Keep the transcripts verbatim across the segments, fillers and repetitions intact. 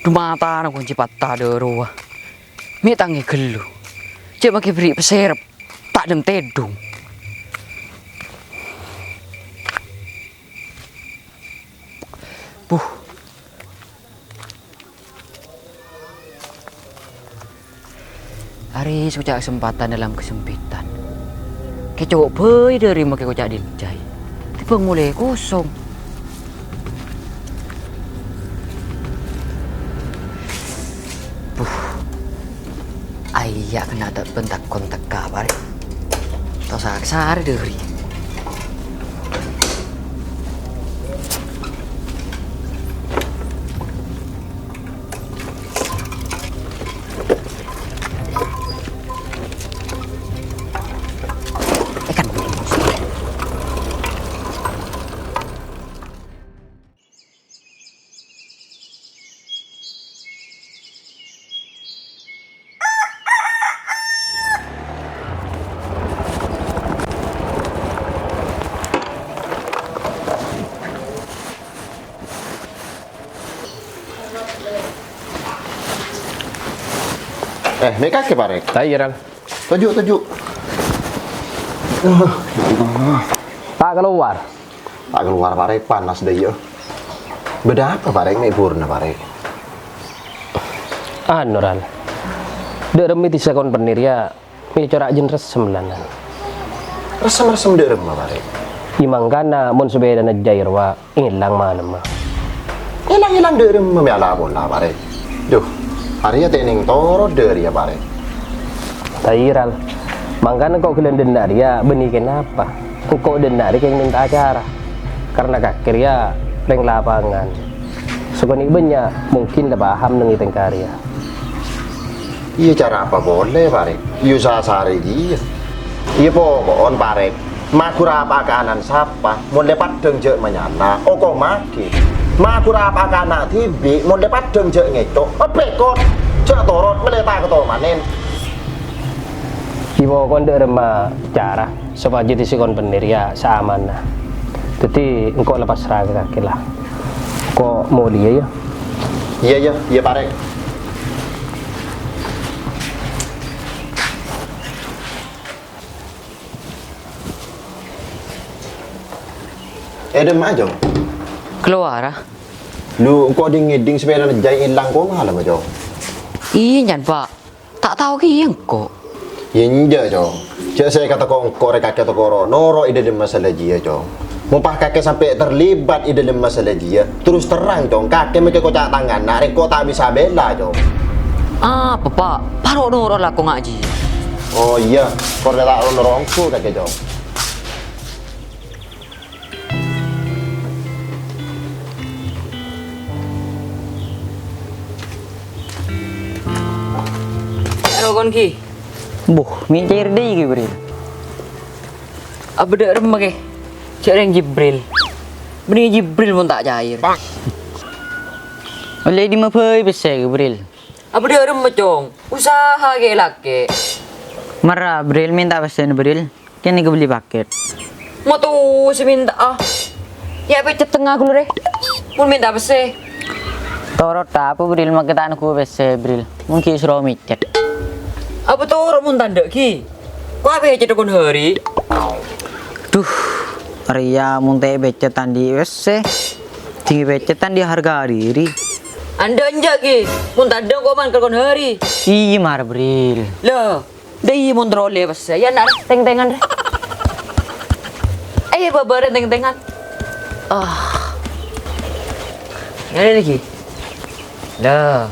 Dhu matana konci patta dâ' rowa. Mè' tangè ghâllu. Cè' makè bherri' pasèrep. Ta' dem tèdung. Buh. Arè sè koca' kesempatan dalam kesempitan. Kè co' bhâi dâri makè koca' dhinjai. Tèbâng molaè kosong. Buh. Ayya' kèng ta' bân ta' kontak ka apa, rè? Tao saksa arè dâri. Eh, mè' kakè, Parè? Ayo, Ral. Toju', toju'. Ta' kalowar. Ta' kalowar, Parè, panas dâ' iyâ. Bâdâ apa, Parè, mè' burna, Parè? Anu, Ral. Dâ' remma è dissa Konpennir, yâ. Mè' cora' jân ressem lanan. Ressem-ressem dâ' remma, Parè? Iyâ mangkana mon sapèdana Jair wa èlang malemma. Èlang-èlang dâ' remma mè' ala pola, Parè? Duh, arèya tènèng toro' dâri, yâ, Parè. Tairal, mangkana engko' ghellâ' dâ' enna' rèya bânnè kenapa? Engko' dâ' enna' rèya kèng mènta acara. Karna kakè rèya rèng lapangan. Sakonè' bânnya' mungkin la paham neng è tèngka rèya. Iyâ, cara apa polè, Parè? Iyâ, sasarè kèya. Iyâ, poko'en, Parè. Maghur apa kaanan sapa, mon lè paddhâng jhâ' manyala, okomaghi. Maghur apa kana' dhibi', mon lè paddhâng jhâ' ngèco', èpèkot. Jhâ' torot, mellè ta' katomanèn. Iyâ, poko'en dâ' remma cara. Sopajâ dissa Konpennir rèya saamanna. Dhâddhi, engko' la pasra ka kakè la. Engko' molèya, yâ. Iyâ, iyâ, iyâ, Parè. È dâ'emma, Cong? Kalowara. Lu, engko' dhing-ngèdhing sapèdana Jai èlang ko' malemma, Cong? Iyâ, nyan, Pa'. Ta' tao kèya engko'. Iyâ enjâ', Cong. Jhâ' sè èkatako engko' rè kakè tokoro noro' è dâlem masalah jiyâ, Cong. Mon pas kakè sampè' terlibat è dâlem masalah jiyâ, terus terrang, Cong, kakè makè koca' tanganna, rè engko' ta' bisa bela, Cong. Apa, Pa'? Paro noro' lako nga' jiyâ. Oh, iyâ. Korè ta' noro' engko' kakè, Cong. Rokon, Ki. Buh, mè' cair dâi, Ki, Bril. Abâ' dâ' remma, Ki. Jhâ' rèng Jibril. Bânnè Jibril mon ta' cair. Ollè dimma bhâi pèssè, Ki, Bril? Abâ' dâ' remma, Cong. Usaha kè lakè. Mara, Bril, mènta pèssèna, Bril. Kènè' kabelli paket. Mato sè mènta, ah. Yâ, pèccet tengnga ghâllu rè. Mon mènta pèssè. Toro' ta' apa, Bril, makè ta' nèngghu pèssè, Bril. Mon ghi' soro mèccet. Apa toro' mon ta' endâ', Ki? Ko' apa pèccet kon hari? Duh, arèya mon ta' pèccet andi' pèssè. Dingèn pèccet andi' harga diri. Andâ' enjâ', Ki. Mon ta' endâ' ko' man ka kon hari. Iyâ, mar, Bril. Lho. Dâi mon terro lè pèssè, yâ, na', tèng-tèngan, rè. Ayo, bâbârân tèng-tèngan. Ah. Ngènè nèka. Lah.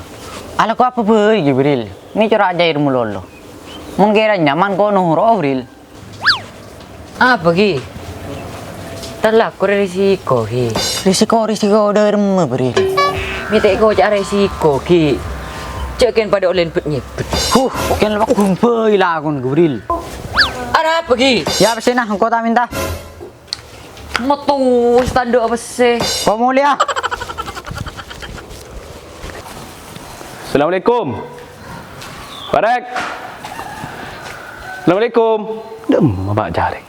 Alako apa bhâi, Jibril? Mè' cora' cair malolo. Mon kèra nyaman, ko' noro', Bril. Apa, Ki? Ta' lako rè risiko, Ki. Risiko, risiko dâ' remma, Bril. Mè' ta' èkoca' risiko, Ki. Jhâ' kèn padâ ollè bât-nyèbât. Huh, kèn lako bhâi lakon, Bril. Arapa, Ki? Yâ, pèssèna engko' ta' mènta. Metu, wis ta' endâ' pèssè. Ko' molèya. Assalamualaikum. Parèk. Assalamualaikum. Dâ'emma, Pa' Carèk.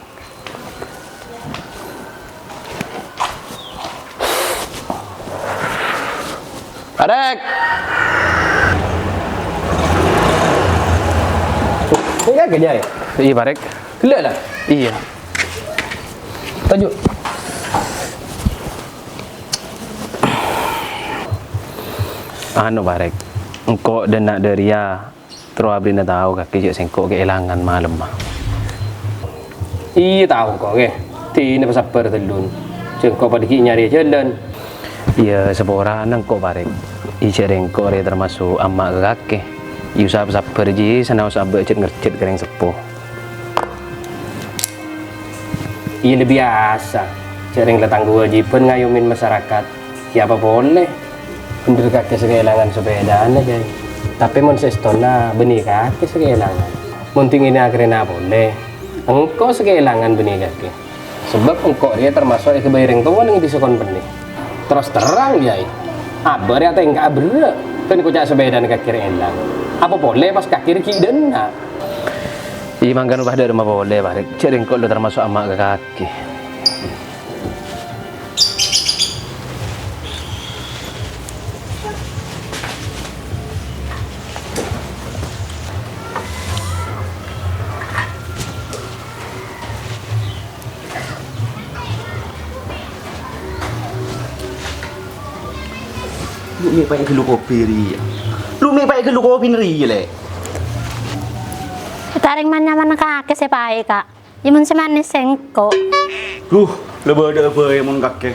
Rek! Enggak, enggak, ya? Iyâ, Parèk. Ghellâ' la? Iyâ. Toju'. Anu, Parèk. Engko' dâ' enna' dâ' rèya. Terro abdhina tao kakè jhâ' sèngko' kaèlangan malemma. Iyâ, tao engko', Kè. Dinah pasabbhâr tellun. Sèngko' padâ ghi' nyarè jhâlân. Iyâ, saporana engko', Parèk. Iyâ, jhâ' rèng engko' rè tamaso' amma' ka kakè. Iyâ, usaha pasabbhâr, jhi, sanaos abâ' jhât-ngerjhât ka rèng seppo. Iyâ, la biyasa. Jhâ' rèng la tang kawâjibhân ngayomin masarakat. Iyâ, apa polè? Bhendher kakè sè kaèlangan sapèdana, Jay. Tapè mon saèstona bânnè kakè sè kaèlangan. Mon dhingènna akhèrra polè, engko' sè kaèlangan bânnè kakè. Sabâb engko' rèya tamaso' èghâbây rèng towa neng è dhisa Konpennè. Terros terrang, Jay. Abâ' rèya atèngka'a berrâ', bân koca' sapèdana kakè rè èlang. Apa polè pas kakè rè ghi' dâ' enna'. Iyâ, mangkana pas dâ' remma polè, Parèk. Jhâ' rèng engko' lo tamaso' amma' ka kakè. Lu mè' paè ghâllu kopi rèya. Lu mè' paè ghâllu kopi rèya, Lè'. Ètarèng man-nyaman kakè sè paè, Ka'. Iyâ, mon sè manès sèngko'. Duh, la bâdâ'â bhâi mon kakè.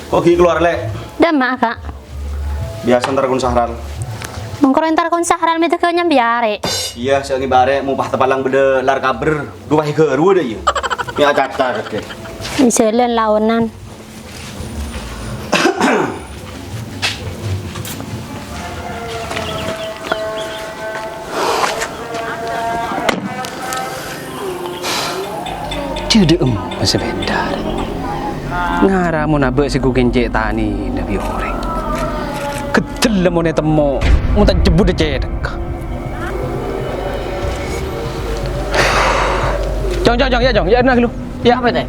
Kok ghi' kalowar, Lè'? Dâ' emma'a, Ka'. Biyasa entar Kun Sahral. Mongkoro entar Kun Sahral mè' dâgghâ' nyambi arè. Iyâ, sè ngibâ arè mopah tapalang bâdâ lar kabher. Duwâ' è ghâruwa dâ' iyâ. Mè' acaca kakè. Jhâlân laonan. Jhâ' dâ' emma sapèda rè. Ngara mon abâ' sè ghu kèncè' tanèna bi' orèng. Ghedel mon ètemmo, mon ta' jhebbhut ècèthèk. Jong, jong, jong, yâ, jong, yâ, dâ' enna' ghâllu. Yâ. Apa, Tè?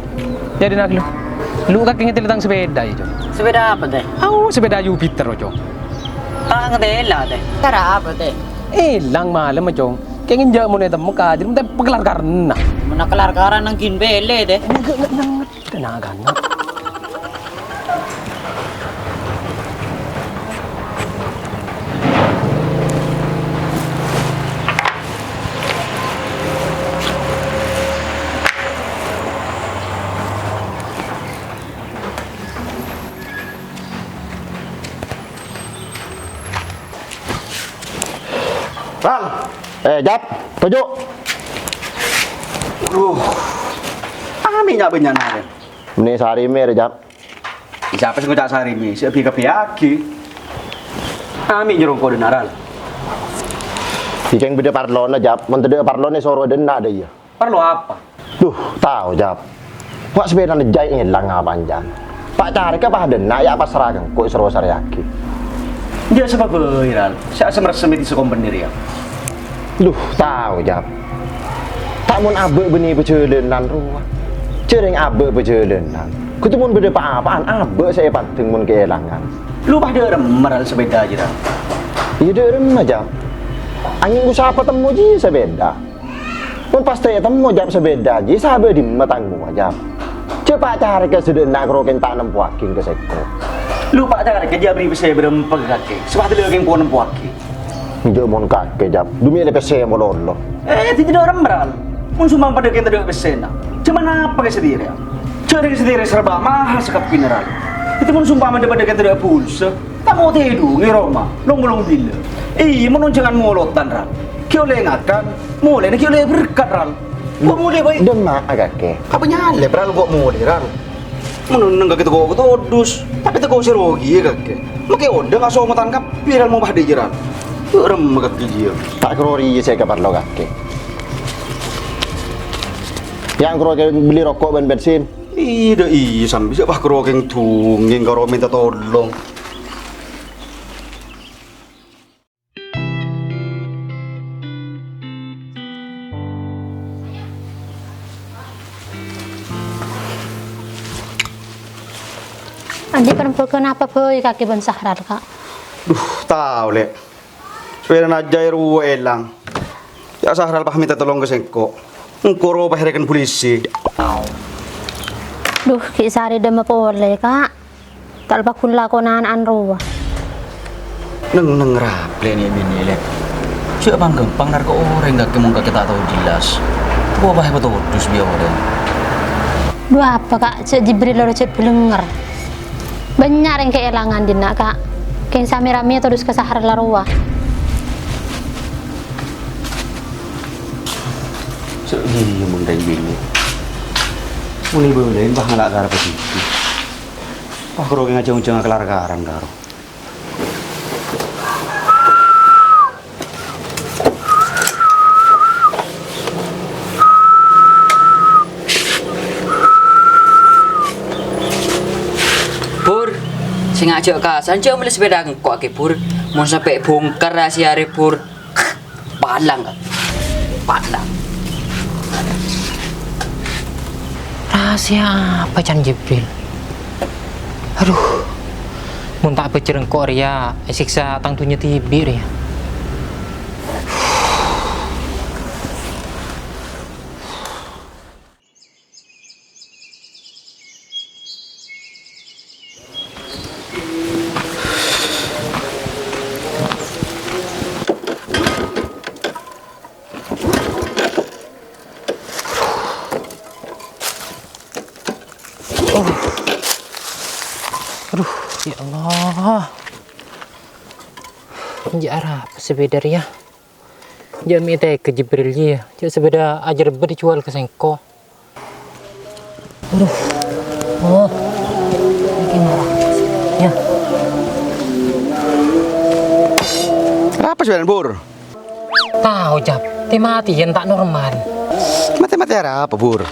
Yâ, dâ' enna' ghâllu. Lu kakè ngètèlè tang sapèda, yâ, jong. Sapèda apa, Tè? Au, sapèda Jupiter, jong. Ta' ngètèlè, Tè. Kara apa, Tè? Èlang malem, jong. Kèngèng jhâ' mon ètemmo kadhi, mon ta' pakellar karna. Mon kellar karna nang ghi' pèlè, Tè. Enggak, enggak, enggak, enggak. Tenang, kan. Ral. Eh, Jap. Toju'. Duh. Amè nya' bânnya'na, Ren. Mènè sarèmè, rè, Jap. Sapa sè ngoca' sarèmè? Sè bi-kabbhi aghi. Amè nyoro engko' dâ' enna', Ral. Kèng bâdâ parlona, Jap. Mon tadâ' parlona, soro dâ' enna' dâ' iyâ. Parlo apa? Duh, tao, Jap. Wa' sapèdana Jay ngèlang apanjhân. Pa' carèka pas dâ' enna' yâ pas sera ka engko' èsoro sarèyaghi. Jhâ' sabâbâi, Ral. Sè asem-resem è dhisa Kompenè rèya. Duh, tao, Jap. Ta' mon abâ' bânnè pajhâlânan rowa. Jhâ' rèng abâ' pajhâlânan. Kodhu mon bâdâ pa-apa'an, abâ' sè èpandeng mon kaèlangan. Lu pas dâ' remma, Ral, sapèda jiyâ, Ral? Iyâ, dâ' remma, Jap. Angèn ghu sapa temmo jiyâ sapèda? Mon pas ta' ètemmo, Jap, sapèda jiyâ, sabâ dimma tangghungnga, Jap? Jhâ' pa' carèka sè dâ' enna' karo kèng ta' nempowaghi ka sèngko'. Lu pa' carèka jhâ' aberri' pèssè bârâmpa ka kakè, sè pas dâlâ kèng po' nempowaghi. Enjâ' mon kakè, Jap. Dhu mè' lè pèssè malolo. Eh, dhâddhi dâ' remma, Ral. Mon sompa padâ kèng tadâ' pèssèna, jhâman apa ka satèya? Jhâ' rèng satèya sarbâ mahal sakabbhiyânna, Ral. Dhâddhi mon sompa padâ kèng tadâ' pulsa, ta' mo tèdhunga è roma, long-polong bilâ. Iyâ, mon onjhângan molodhân, Ral. Ghi' ollè ngakan, molèna ghi' ollè berkat, Ral. Kok molè, bhâi? Dâ' emma'a, kakè. Apa nyalèp, Ral, kok molè, Ral? Mon neng kakè tako' todus, tapè tako' sè rogi, yâ, kakè. Makè odâ' asomodhân kabbhi, Ral, mon pas dâ' iyâ, Ral. Dâ' remma kakè jiyâ. Ta' karo rèya sè èkaparlo kakè. Yâ, karo kèng bellè roko' bân bensin. Iyâ, dâ' iyâ, sambi sè pas karo kèng dhungèng karo mènta tolong. Dhi' parembhâghân apa bhâi kakè bân Sahral, Ka'? Duh, tao, Lè'. Sapèdana Jai rowa èlang. Yâ, Sahral pas mènta tolong ka sèngko'. Engko' rowa pas èrèken polisi. Duh, ghi' sarè dhâmma polè, Ka'. Ta' loppa ghun lakona ana'na rowa. Neng-neng raplè' nè' binè', Lè'. Jhâ' pang-ghâmpang narko orèng kakè mon kakè ta' tao jelas. Wah, wah, èpatodus bi' orèng. Dhu apa, Ka'? Jhâ' Jibril loro jhâ' bâlengnger. Bânnya' rèng kaèlangan dinna', Ka'. Kèng samè-ramè todus ka Sahral la rowa. Jhâ' iyâ mon rèng binè'. Mon èbâlâi, wah, ngala' karebbhâ ghi. Wah, karo kèng ajhâng-jhâng kalar-karan karo. Pur, sènga' jhâ' kasan, jhâ' mellè sapèda engko' kakè, Pur. Mon sampè' bongkar rahasiya arè, Pur. Palang, Kak. Palang. Rahasia apa can Jibril? Aduh, mon ta' bhâjjher engko' rèya èsèksa tang dhunnya dhibi' rèya. Aduh, ya Allah. Jhâ' arapa sapèda rèya? Jhâ' mè' tèghâ Jibril, yâ. Jhâ' sapèda ajârbâ èjhuwâl ka sèngko'. Aduh. Oh. Iki marah. Ya. Arapa sapèdana, Pur? Tao, Jab. Tè-matèyan ta' normal. Matè-matè arapa, Pur?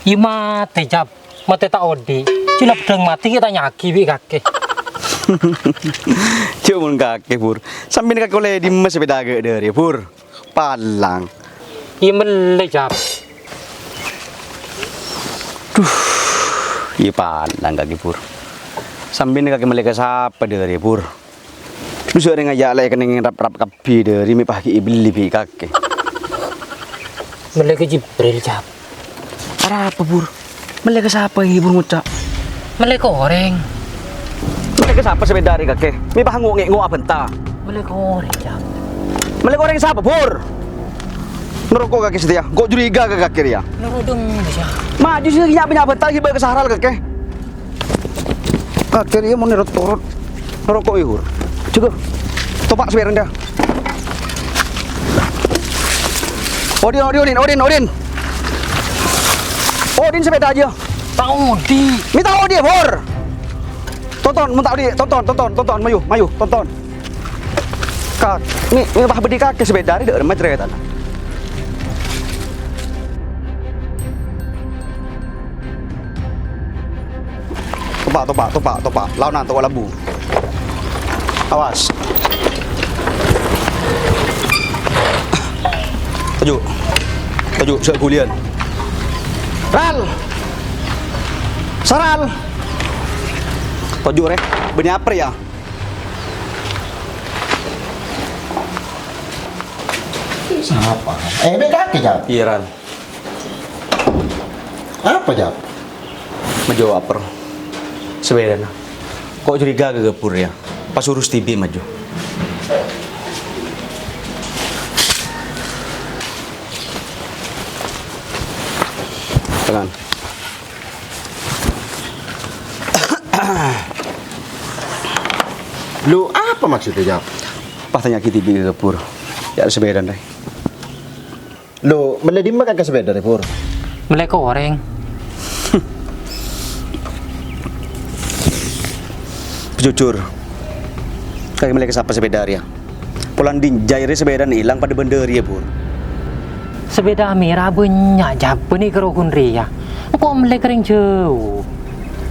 Yâ matè, Jab. Matè ta' odi'. Jhâ' la bhâdhâng matè ghi' tanya'aghi bi' kakè. Jhâ' mon kakè, Pur. Sampèyan kakè ollè dimma sapèda ghâ' dhâri, Pur? Palang. Yâ mellè, Jab. Duh, yâ palang kakè, Pur. Sampèyan kakè mellè ka sapa dhâri, Pur? Lu sè orèng ajâ' la èkennèng rap-rap kabbhi dhâri mè' pas ghi' èbellè bi' kakè. Mellè ka Jibril, Jab. Arapa, Pur? Mellè ka sapa, Pur, ngoca'? Mellè ka orèng. Mellè ka sapa sapèda rè kakè? Mè' pas ngo'-ngèngo' abânta. Mellè ka orèng, Jab. Mellè ka orèng sapa, Pur? Naroko kakè satèya. Engko' curiga ka kakè rèya. Naroko dong, Jab. Maju sè nya'-nya' abânta ghi' bâ' ka Sahral kakè. Kakè rèya mon ro-, torot. Naroko, Pur. Jhuko. Topa' sapèdana. Odin, Odin, Odin, Odin, Odin. Odin sapèda ajâ. Ta' odi'. Mè' ta' odi', Pur. Tonton, mon ta' odi', tonton, tonton, tonton, mayu, mayu, tonton. Ka-, mè', mè' pas bâdhi kakè sapèda rè, dâ' remma carètana. Topa', topa', topa', topa'. Laonan, topa' labu. Awas. Toju'. Toju', sè' ghuliyân. Ral! Sahral! Toju', rè. Bânnè apa, yâ? Sapa? Eh, bâ' kakè, Jab. Iyâ, Ral. Apa, Jab? Majo apa? Sapèdana. Ko' curiga ka Gapur, yâ. Pas urus dhibi' majo. Tenang. Lu, apa maksudnya, Jab? Pas tanya'aghi dhibi' ka Gapur. Yâ, sapèdana, rè. Lo, mellè dimma kakè sapèda rè, Pur? Mellè korèng. Jujur, kakè mellè ka sapa sapèda rèya? Polana dinjhâi rè sapèdana èlang padâ bân dhâriyâ, Pur. Sapèda mèra bânnya', Jab, bânnè karo ghun rèya. Engko' mellè ka rèng jhâu.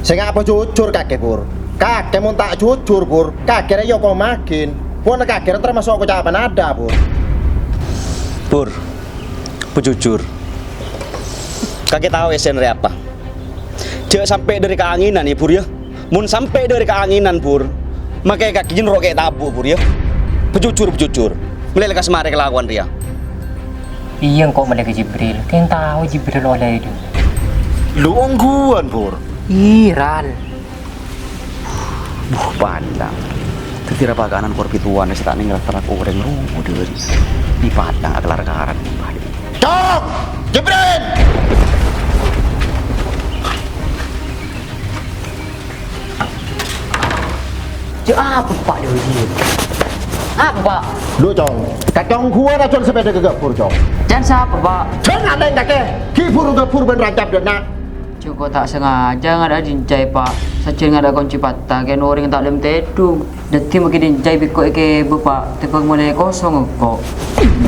Sènga' apa jujur kakè, Pur? Kakè mon ta' jujur, Pur, kakè rè èokomaghi. Pon kakè rè tamaso' kocapan adâ', Pur. Pur, Pur jujur. Kakè tao essèna rè apa? Jhâ' sampè' dhâri kaangènan, yâ, Pur, yâ. Mon sampè' dhâri kaangènan, Pur, makè kakè jhâ' noro' kè tabu', Pur, yâ. Pajhujhur, pajhujhur. Mellè lekkas marè kalakowan rèya. Iyâ, engko' mellè ka Jibril. Kèng tao Jibril ollè è dinna'. Lu ongghuwân, Pur. Ih, Ral. Buh, pala. Dhâddhi ra paka'an kor pèttowan sè ta' nèngghâl terrak orèng rowa dhâri. Di padang akalar-karan, pala. Cong! Jibril! Jhâ' apa, Pa', dhâri? Apa, Pa'? Lu, Cong. Kakè ongghuwân ajhâl sapèda ka ghâbur, Cong. Can sapa, Pa'? Can alèng kakè. Ghi' buru ghâbur bân rancap dâ' enna'. Jhâ' engko' ta' sangajâ ngadâ' dinca'è, Pa'. Sajân ngadâ' konci patta, kèng orèng ta' lem tèdung. Dhâddhi makè dinca'è bi' engko' èkèbâ, Pa'. Tèmbhâng molaè kosong engko'.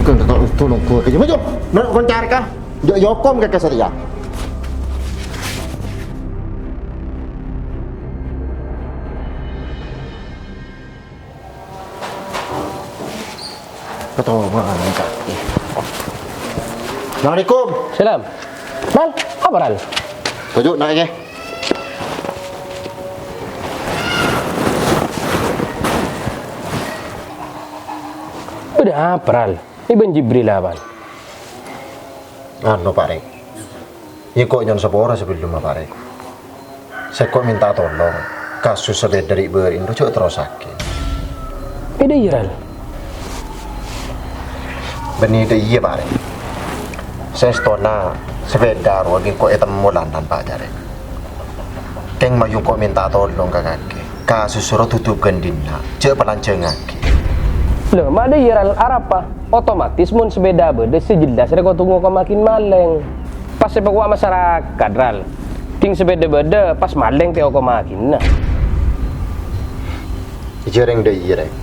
Bukan tak tulung gua kèya. Maju. Noro' konca arèya. Jhâ' èokom kakè satèya. Katoman kakè. Assalamualaikum. Salam. Ral, apa, Ral? Toju', na', kè. Bâdâ apa, Ral? È bân Jibril apaan? Anu, Pa' Rèk. Iyâ, ko' nyo'on sapora sabellunna, Pa' Rèk. Sèngko' mènta tolong, kasus sapèda ri'-bâri'na jhâ' terrossaghi. È dâ' iyâ, Ral? Bânnè dâ' iyâ, Pa' Rèk. Sèngstona sapèda rowa ghi' ko' ètemmo lanang, Pa' Jarèk. Kèng mayu ko' mènta tolong ka kakè. Kasus rowa dudughân dinna', jhâ' palanjhângaghi. Lho, ma' dâ' iyâ, Ral, arapa? Otomatis mon sapèda bâdâ sè jelas rè kodhu ngokomaghin malèng. Pas èpakowa' masarakat, Ral. Dhing sapèda bâdâ, pas malèng ta' èokomaghina. Iyâ, rèng dâ' iyâ, rèng.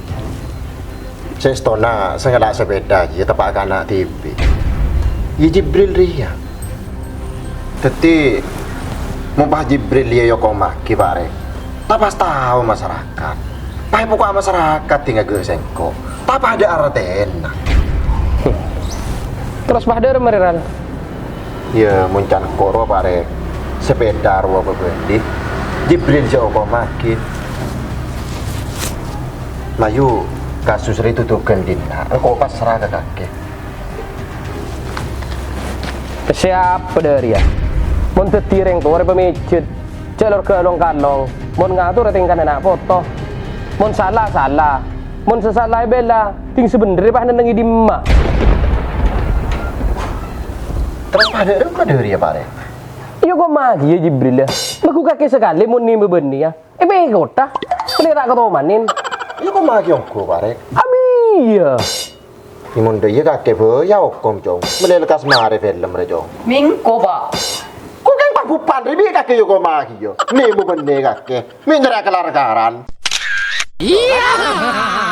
Sèngstona sè ngala' sapèda jiyâ teppa' kana' dhibi'. Iyâ Jibril rèya. Dhâddhi, mon pas Jibril rèya èokomaghi, Pa' Rèk, ta' pas tao masarakat. Pas èpakowa' masarakat dhing aghâ' sèngko'. Ta' padâ artèna. Terros pas dâ' remma rè, Ral? Iyâ, mon can koro, Pa' Rèk. Sapèda rowa bâbâli. Jibril sè okomaghi. Mayu, kasus rè dudughân dinna', engko' pasra ka kakè. Sè apa dâ' rèya? Mon dhâddhi rèng towa rè pamèjhât, jhâ' lor ghâlong-kalong. Mon ngator tèngkana na' poto. Mon sala, sala. Mon sè sala èbhilâ, dhing sè bhendher pas nennengngè dimma? Terros padâ remma dâ' rèya, Pa' Rèk? Iyâ, ko' maghi, yâ, Jibril, yâ. Magu kakè sakalè mon nèmba bânnè, yâ. È pèkotta, pèlèra' katomanin. Iyâ, ko' maghi ongghu, Pa' Rèk? Abiyâ. Mon dâ' iyâ kakè bhâi èokom, Cong. Mellè lekkas marè film rè, Cong. Mèngko, Pa'. Ko' kèng pabupan rè, bi' kakè yâ ko' maghi, yâ. Nèmba bânnè kakè. Mè' nyerra kalar-karan. Iyâ.